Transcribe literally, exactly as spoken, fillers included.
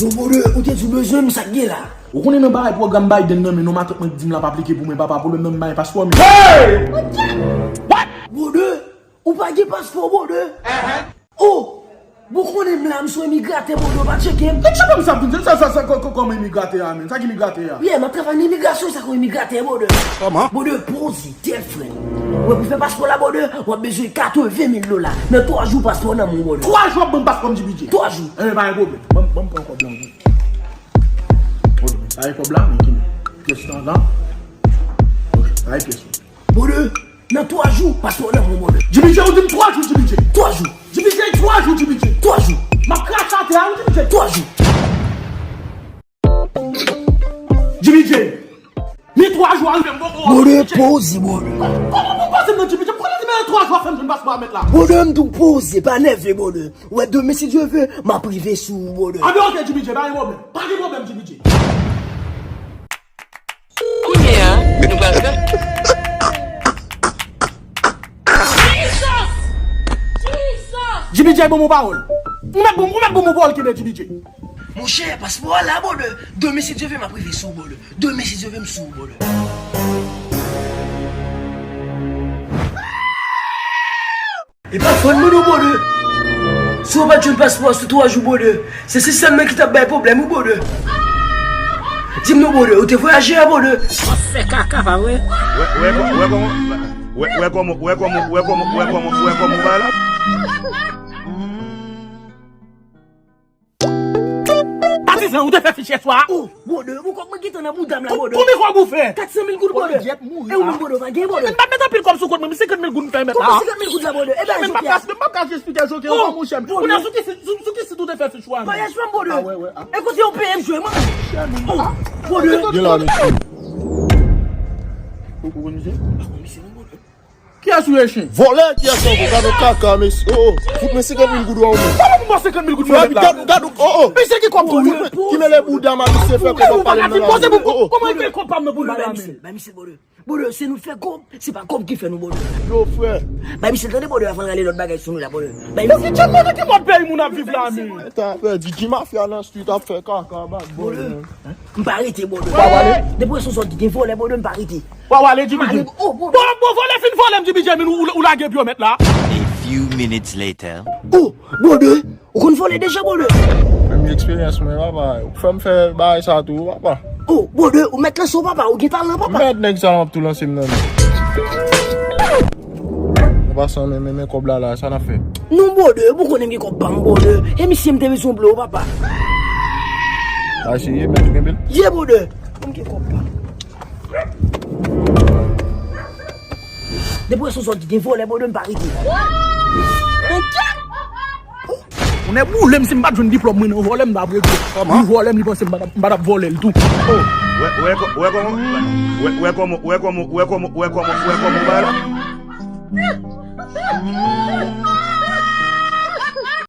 Non, brother, ou te di w bezwen m, sa k gen la? Ou konnen nan bagay pwogram Biden nan, men non matant mwen di m l ap aplike pou mwen, papa, pwoblèm nan m pa gen paspò, men. Hey! What? Brother, ou pa gen paspò, brother? Oh! Bon, konnen m la, m sou imigratè, brother, ou pa tcheke m? Tcheke m sa, sa, sa, sa, kò-, kò-, kòman imigratè a, men? Sa ki imigratè a? Yeah, m ap travay nan imigrasyon, sa kon imigratè, brother. Kòman? Brother, poze. Tèl frè. Wè, pou fè paspò la, brother, w ap bezwen katreven mil dola. Nan twa jou, paspò nan men w, brother. Twa jou w ap ban m paspò m, G B J? Twa jou. Enben, pa gen pwoblèm. Ban m, ban m pran kòb la, wi. Ok, pa gen kòb la, men ki pyès lan la? Ok, pa gen pyès lan. Brother, nan twa jou, paspò nan men w, brother. G B J, ou di m twa jou, G B J. Twa jou. G B J, twa jou, G B J. Twa jou. M ap krache atè a, wi, G B J. Twa jou. G B J. Men twa jou a rive, m poko. Brother, poze, brother. Kòman pou poze m nan, G B J? M konnen di men twa jou a fè m jwenn paspò a, mèt la. Brother, m di w poze, pa nève, brother. Wè, demen, si Dye vle, m ap rive sou ou, brother. Anben, ok, G B J, pa gen pwoblèm. Pa gen pwoblèm, G B J. Kounye a, nou pral fè. G B J, ban m yon pawòl. Ou mèt ban m, ou mèt ban m yon pawòl kenbe, G B J. Monchè, paspò a la, brother. Demen, si Dye vle, m ap rive sou ou, brother. Demen, si Dye vle, m sou ou, brother. E pa fò n, non, brother. Si w pa t jwenn paspò a sou twa jou, brother, se sistèm nan ki t ap bay pwoblèm, wi, brother. Di m non, brother, ou te vwayaje a, brother? W ap fè kaka, pa vre? Wè, wè, wè kòman, wè, wè kòman, wè kòman, wè kòman, wè kòman, wè kòman, wè la. Patizan, ou te fè fichye swa a? Oh, brother, ou konn mwen gentan nan bouda m la, brother. Konbyen kòb ou fè? Kat san mil goud, brother. Mwen mouri. E ou menm, brother, pa gen, brother. M pa met anpil kòb sou kont mwen, men senkant mil goud m fè mèt la. Konbyen senkant mil goud la, brother? E bagay yo pyès. Men m p ap ka, men m p ap ka jis pite joke yo, monchè. Ou nan sou ki sit, sou, sou ki sit ou te fè fichye swa a? Vwayaj pa m, brother. Ah, wè, wè, ah. E kote yo peye m jwe, man? Oh, brother. Gen la, mesye. Ou, ou konn misye? Misye non, brother. Kiyès ou ye, chen? Vòlè, kiyès ou ye? Gade kaka, mesye. Oh, oh. Fout mwen senkant mil goud ou menm. Kòman pou mwen senkant mil goud mwen mèt la? Gade, gade, oh, oh. Mesye ki kòb tou, wi. Ki mele bouda m a misye fè kòb ap pale nan la. Poze pou, kòman li peye kòb pa m nan pou l mete la, men? Bay misye, brother. Brother, se nou fè kòb, se pa kòb ki fè nou, brother. Yo, frè. Bay misye tande, brother, avan l rale lòt bagay sou nou la, brother. Bay misye. Ki djab, nan ki mòd peyi moun ap viv la, men? Sa fè D J Mafya nan street ap fè kaka, bad boy, man. M pa rete, brother. Wa wale? Depi w sou zòn ki gen vòlè, brother, m pa rete. Wa wale, G B J. M ale, oh, brother. Bon, bon, vòlè fin vòlè m, G B J, men ou, ou lage pye w mèt la. A few minutes later. Oh, brother, ou konn vòlè deja, brother? Premye eksperyans mwen, papa. Ou fè m fè bagay sa tou, papa. Oh, brother, ou mèt lanse w, papa, ou gen talan, papa. Mèt nèg sa l ap tou lanse m nan men. An pasan, men, men, men kòb la, la, sa n ap fè? Non, brother, ou konnen m gen kòb pa m, brother. E misye m te bezwen blow, papa. A, serye, mèt ou kenbe l? Ye, brother. M gen kòb pa m. Depi w sou zòn ki gen vòlè, brother, m pa rete. Ou nèk boule m, si m pa t jwenn diplòm mwen nan vòlè, m t ap regle. Kòman? Li vòlè m, li panse m pa t ap, m pa t ap vòlè l tou. Oh. Wè, wè kò-, wè kòman, wè, wè kòman, wè kòman, wè kòman, wè kòman, wè kòman bagay la.